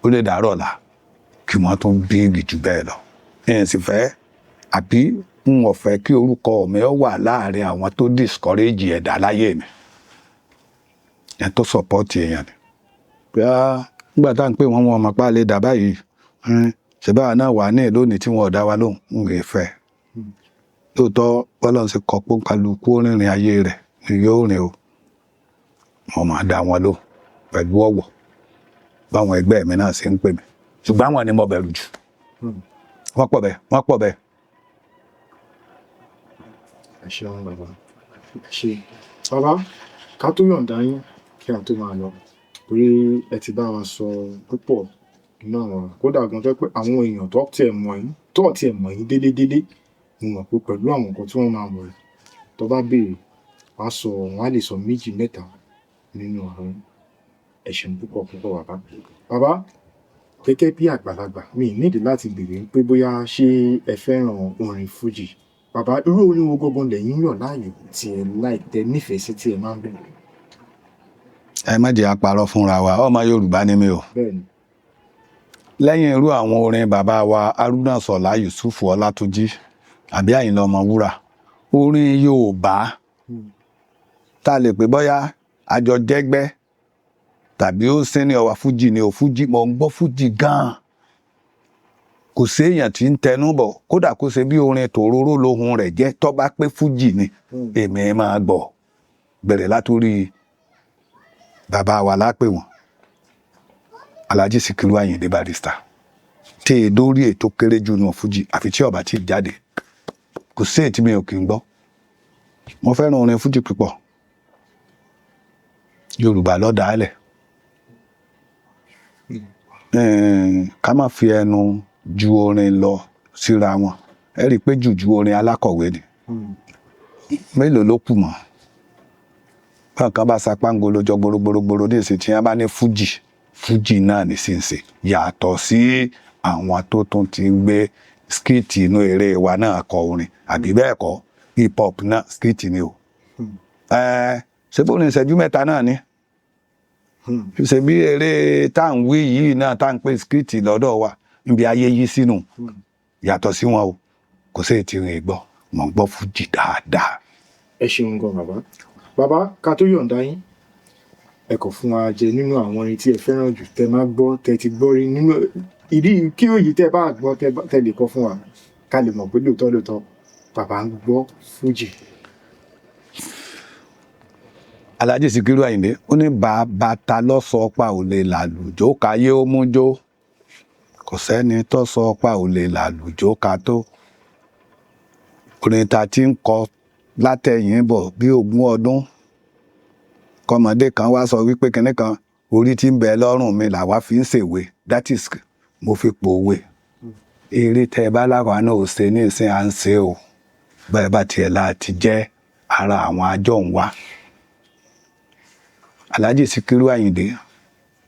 Ó lè dàárọ̀ ọ̀la kí wọ́n tún bíìgì jù bẹ́ẹ̀ lọ. Ẹ̀ sì fẹ́ àbí n ò fẹ́ kí orúkọ mi ó wà láàrin àwọn tó discourage ẹ̀dá láyé mi, ẹ̀ tó support èèyàn ni. Pé á nígbà tá à ń pè wọ́n, wọn mọ̀ pa lè dà báyìí, ṣèbáwa náà wà ní lónìí tí wọn ò dá wa lóhùn, n kì í fẹ́. Lóòótọ́ bọ́lá ń ṣe kọ́ pé kálukú rìnrìn ayé rẹ̀ ni yóò rìn o, wọ́n máa dá wọn lóhùn pẹ̀lú ọ̀wọ̀ báwọn ẹgbẹ́ mi náà ṣe ń pè mí, ṣùgbọ́n àwọn ni mo bẹ̀rù jù. Wọ́n pọ̀ bẹ́ẹ̀, wọ́n pọ̀ bẹ́ẹ̀. Ẹ ṣeun bàbá, ẹ ṣe bàbá. Ká tó yọ̀ǹda yín kí a tó máa lọ, torí ẹ ti bá wa sọ púpọ̀ nínú àwọn ọ̀rọ̀, kódà gan tó jẹ́ pé àwọn èèyàn tó tiẹ̀ mọ̀ yín, tó tiẹ̀ mọ̀ yín délédélé, mo mọ̀ pé pẹ̀lú àwọn nǹkan tí wọ́n máa mọ̀ yín, tó bá béèrè, wọ́n á sọ, wọ́n á lè sọ méjì mẹ́ta nínú ọ̀rọ̀ yín. Ẹ ṣeun púpọ̀ púpọ̀ bàbá. Bàbá, gẹ́gẹ́ bí àgbàlagbà, mi ì nídìí láti béèrè pé bóyá ṣé ẹ fẹ́ràn orin fújì. Bàbá, irú orin wo gangan lẹ̀yin yàn láàyò tí ẹ láì tẹ nífẹ̀ẹ́ sí tí ẹ máa ń bẹ̀rẹ̀? Ẹ má jẹ́ àparọ́ fúnra wa, ọmọ Yorùbá ni mi o. Bẹ́ẹ̀ni. Lẹ́yìn irú àwọn orin bàbá wa Haruna Sọlá Yusufu Ọlátúnjí àbí Àyìnlá Ọmọwúrà, orin Yorùbá tá a lè pè bóyá àjọ jẹ́gbẹ́ tàbí ó sín ní ọwà fújì ni ò fújì, mò ń gbọ́ fújì gan-an. Kò séèyàn tí ń tẹnu bọ̀, kódà kó ṣe bí orin tòróró lóhun rẹ̀ jẹ́, tó bá pé fújì ni èmi máa gbọ́. Bẹ̀rẹ̀ látòrí bàbá wa lápè wọ́n, Alhaji Sikiru Ayinde Barrister, tí e dórí ètò kéré jù nù fújì, àfi tí ó bá ti jáde, kò sí èyí tí mi ò kì í gbọ́. Mo fẹ́ràn orin fújì púpọ̀. Yorùbá ló dá lẹ̀. Ká má fi ẹnu ju orin lọ síra wọn. Ẹ rí i pé jùjú orin alákọ̀wé ni. Mélòó ló kù mọ́? Báwọn kan bá sapángolo jọ gbòrògbòrògbòrò ní ìsìn tí wọ́n bá ní fújì, fújì náà ní sínsìn yàtọ̀ sí àwọn tó tún ti ń gbé skit inú eré wa náà kọ orin àbí bẹ́ẹ̀ kọ́, hip hop náà skit ni o. Ṣé bó ní ìṣẹ́jú mẹ́ta náà ni? Ṣe bí eré tá à ń wí yìí náà tá à ń pè skit lọ́dọ̀ wa níbi ayé yí sínú yàtọ̀ sí wọn o, kò sí èyí tí ń gbọ́, mò ń gbọ́ fújì dáadáa. Ẹ ṣeun gan bàbá. Bàbá, ká tó yọ̀ǹda yín, Ẹ kàn fún wa jẹ nínú àwọn orin tí ẹ fẹ́ràn jù, tẹ máa gbọ́, tẹ ti gbọ́ rí, nínú ìdí kí òyì tẹ bá gbọ́, tẹ lè kọ fún wa, ká lè mọ̀ pé lóòótọ́ lóòótọ́ bàbá ń gbọ́ fújì. Alhaji Sikiru Ayinde ó ní bàbá ta ló sọ pa ò lè làlùjó káyé ó mú jó, kò sẹ́ni tó sọ pa ò lè làlùjó ká tó. Orin ta ti ń kọ látẹ̀yìn bọ̀ bí 20 ọdún, kọ́mọdé kan wá sọ wípé kinní kan orí tí ń bẹ lọ́rùn mi làwa fi ń ṣèwé, that is mo fi pòwe. Eré tẹ́ ẹ bá láwa náà ò ṣe ní ìsìn à ń ṣe o, bẹ́ẹ̀ bá tiẹ̀ láti jẹ́ ara àwọn àjọ ń wá. Alhaji Sikiru Ayinde,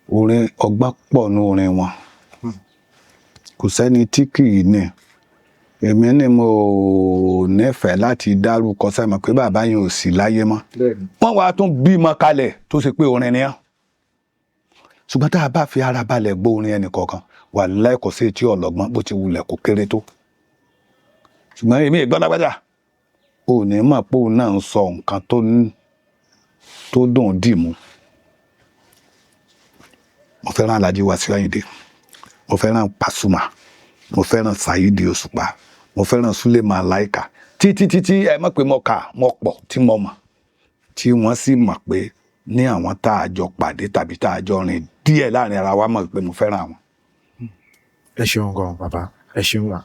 orin ọgbọ́n pọ̀ nú orin wọn, kò sẹ́ni tí kì í ní. Èmi ni mo nífẹ̀ẹ́ láti dárúkọ, sẹ́mọ̀ pé bàbá yẹn ò sí láyé mọ́. Wọ́n wá tún bímọ kalẹ̀ tó ṣe pé orin ni á. Ṣùgbọ́n tá a bá fi ara balẹ̀ gbọ́ orin ẹnì kọ̀ọ̀kan, wàláhì kò sí etí ọlọ́gbọ́n bó ti wulẹ̀ kó kéré tó. Ṣùgbọ́n èmi ìgbọ́n lágbájá ò ní mọ̀ pé òun náà ń sọ nǹkan tó dùn dì mú. Mo fẹ́ràn Alhaji Wasiu Ayinde, mo fẹ́ràn Pasuma, mo fẹ́ràn Saheed Òṣùpá, mo fẹ́ràn Sule Malaika, títí títí ẹ mọ̀ pé mo kà mo pọ̀ tí mo mọ̀, tí wọ́n sì mọ̀ pé ní àwọn tá a jọ pàdé tàbí tá a jọ rìn díẹ̀ láàrin ara wa mọ̀ pé mo fẹ́ràn àwọn. Ẹ ṣeun gan bàbá, ẹ ṣeun wa.